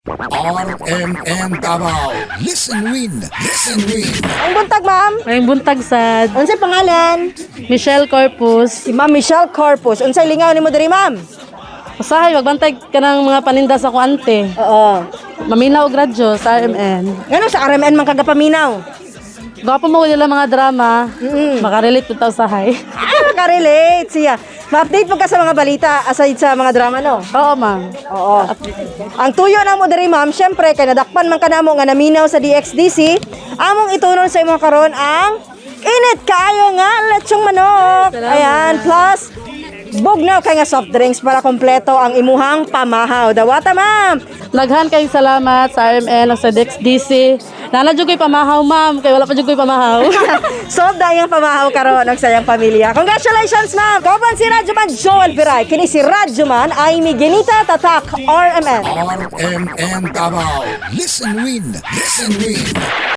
RMN Davao. Listen win, listen win. Ang buntag, ma'am. Maayong buntag sad. Unsay pangalan? Michelle Corpus. Si Ma'am Michelle Corpus. Unsay lingaw nimo diri, ma'am? Usahay magbantay ka ng mga paninda sa kuante. Oo. Maminaw og radyo sa RMN. Ngano sa RMN man kagapaminaw? Gwapo mo nila mga drama. Makarelate to usahay. Ah, makarelate siya. Ma-update mo ka sa mga balita aside sa mga drama, no? Oo, ma'am. Oo. Ang tuyo na mo diri, ma'am, syempre kay nadakpan man kanamo nga naminaw sa DXDC, among itunon sa imong karon ang init kaayo nga lechong manok. Ayan, plus bugnaw kay nga soft drinks para kompleto ang imuhang pamahaw. Dawata, ma'am. Daghan kayong salamat sa RMN ug sa DXDC. Nana jud ko'y pamahaw, ma'am, kay wala pa jud ko'y pamahaw. Solve na iyang pamahaw karon ang sayang pamilya. Congratulations, ma'am! Kauban si Radyoman Joel Viray. Kini si Radyoman ay Miguelita Tatak, RMN. RMN Davao. Listen win, listen win.